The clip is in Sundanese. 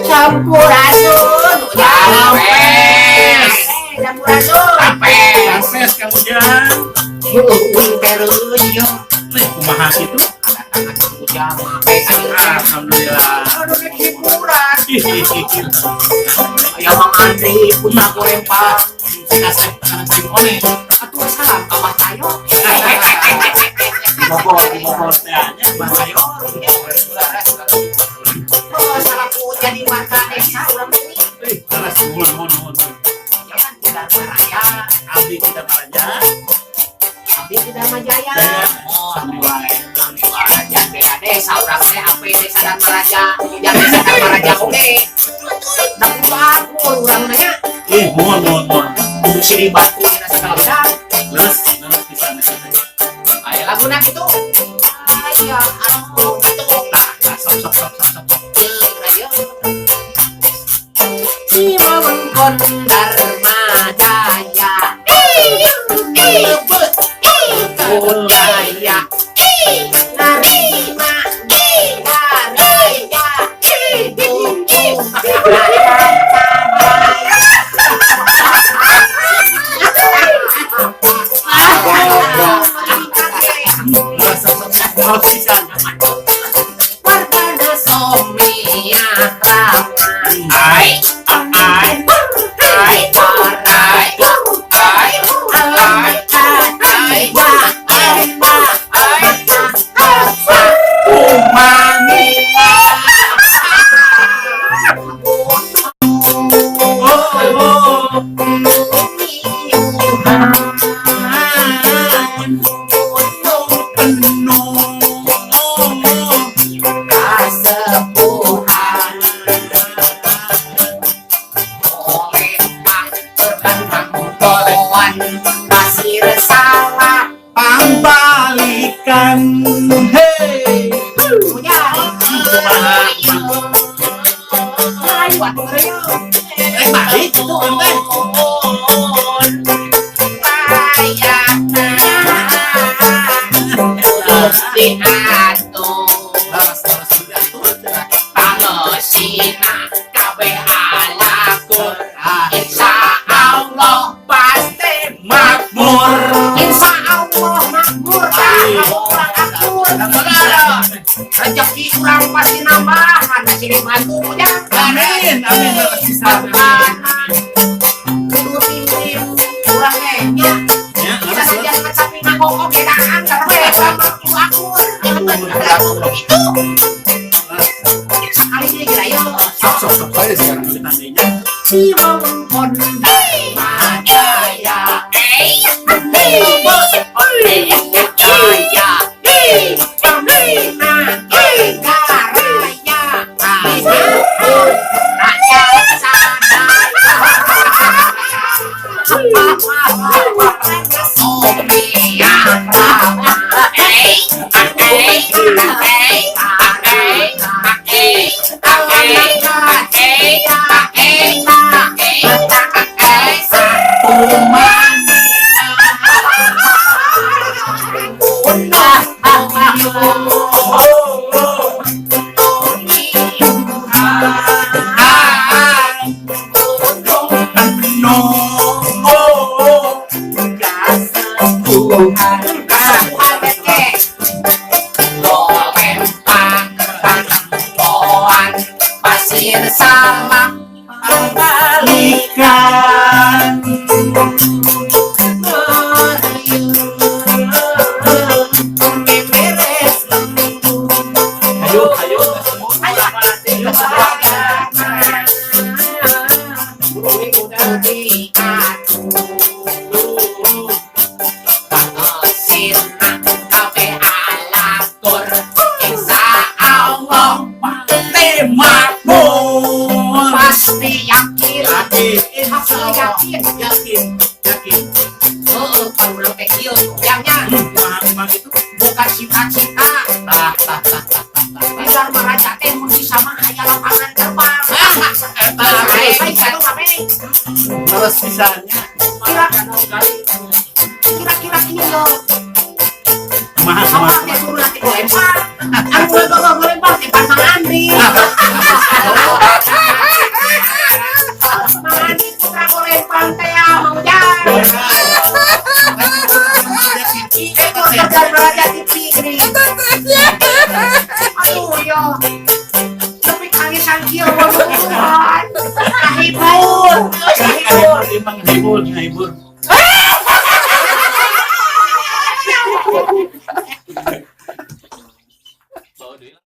Sampurasun. Rampes. Sampurasun. Rampes. Rampes Kang Ujang. Uing terus yo. Nih, kumaha kitu? Tangan Kang Ujang mah ayeuna. Alhamdulillah. Aduh, rek hiburan. Ih, ih, ih, ih. Aya Mang Andri putra Gorempa. Kasep sing one. Atuh salam ka Bah Tayo. Di Bogor, di Bogor teh nya. Bah Tayo. Oh, salaku jadi warga desa urang teh. Ih, leres, nuhun, nuhun, nuhun. Jangan di Dharma Raya, Abdi di Dharma Raja. Abdi di Dharma Jaya. Jaya. Oh, Sami wae. sami wae. Jangan beda desa urang teh apa desa Dharma Raja. Jangan desa Dharma Raja oge. Da kudu akur urang nanya. Ih, nuhun, nuhun, nuhun. Kudu silih bantu dina segala bidang. Leres, leres pisan eta teh. Aya laguna kitu. Aya anu kitu. Tah, tah, sok, sok, sok, sok, sok. Jeung ayo. Di wewengkon Dharma Jaya. Lebet budaya narima baraya butuh rakyat sadaya. Leres, sok, sok, sok. Leres pisan. Wargana somia ramah. Ai, ai, ai, Ai, ai, ai, ai, ai, ai, Umamina. Oh, oh. Penuh. Kasepuhan pasir salah Pambalikan. Hei. punya. Ayo atuh ngeureuyeuh. Eh, balik itu teh. Bayana diatur. Leres, leres diatur cenah. Pangesina kabeh alakur. Ah, Insya Allah pasti makmur. Insya Allah makmur tah urang akur. Rezeki urang pasti nambah ada silih bantu ujang. Amin, amin, leres pisan. Wargana kudu tim urang teh nya. Ya, leres, leres. Sanajan tapi nganggo oge da anggar we urang mah kudu akur. Itu sakali deui geura yeuh. Sok, sok, sok, sok. Seandainya. Di wewengkon Dharma Jaya. Jaya. Pembina Raya. Rakyat sadaya. Somia ramah. Eh, eh, eh, eh, eh, eh, eh, eh, eh, Umamina. Oh, oh. Penuh. Tuhan. Pasir salah Pambalikan. Memeres lembut. Ayo, ayo. Ayo, Ayo, Makmur. Pasti yakin. Yakin, Pasti yakin. yakin, yakin. Heeh, kalau urang teh kieu kuyangnya Kumaha, kumaha gitu? bukan cita-cita. Tah, tah, tah, tah, tah, tah. Di Dharma Raja teh mun bisa mah aya lapangan terbang. Eta, Baik, satu kabeh. leres pisannya. Kira kira-kira kieu. Kumaha, Sama kumaha. teh turun nanti golempar. Anu bawa golempar teh pan Mang Andri. Tapi kami sangkir waduh. Kahibur. Kahibur. Menghibur, menghibur.